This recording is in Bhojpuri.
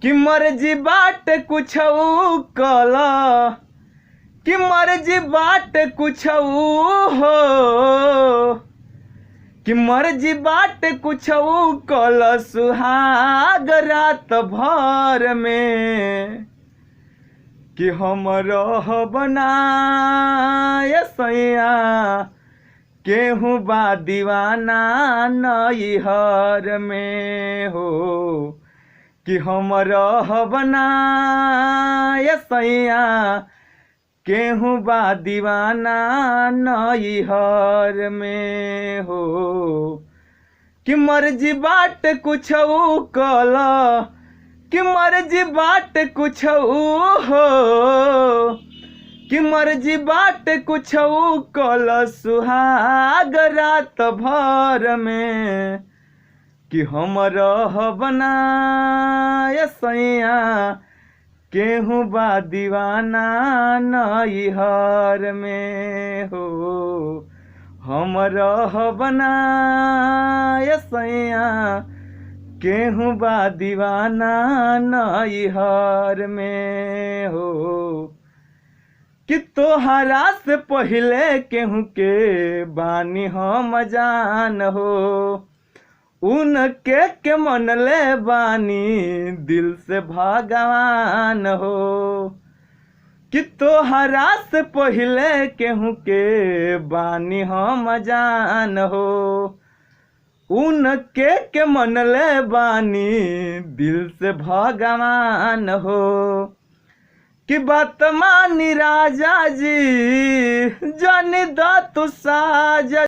कि मर्जी बाट कुछ कल, कि मर्जी बाट कुछ हो, कि मर्जी बाट कुछ कल सुहाग रात भर में, कि हम रहब ना ये सैया केहू बा दीवाना नैहर में हो, कि हम रहब ना ये सैया केहू बा दीवाना नैहर में हो, कि मर्जी बाट कुछ कल, कि मर्जी बाट कुछ हो, कि मर्जी बाट कुछ कल सुहाग रात भर में, कि हम रहब ना ये सैया केहू बा दीवाना नैहर में हो, हम रहब ना ये सैया केहू बा दीवाना नैहर में हो, कि तोहरा से पहिले केहू के बानी हम जान हो, उनके के मन ले बानी दिल से भगवान हो, कि तोहरा से पहिले केहू के बानी हम जान हो, उनके के मन ले बानी दिल से भगवान हो, कि बात मानी राजा जी जानी द तू साजा।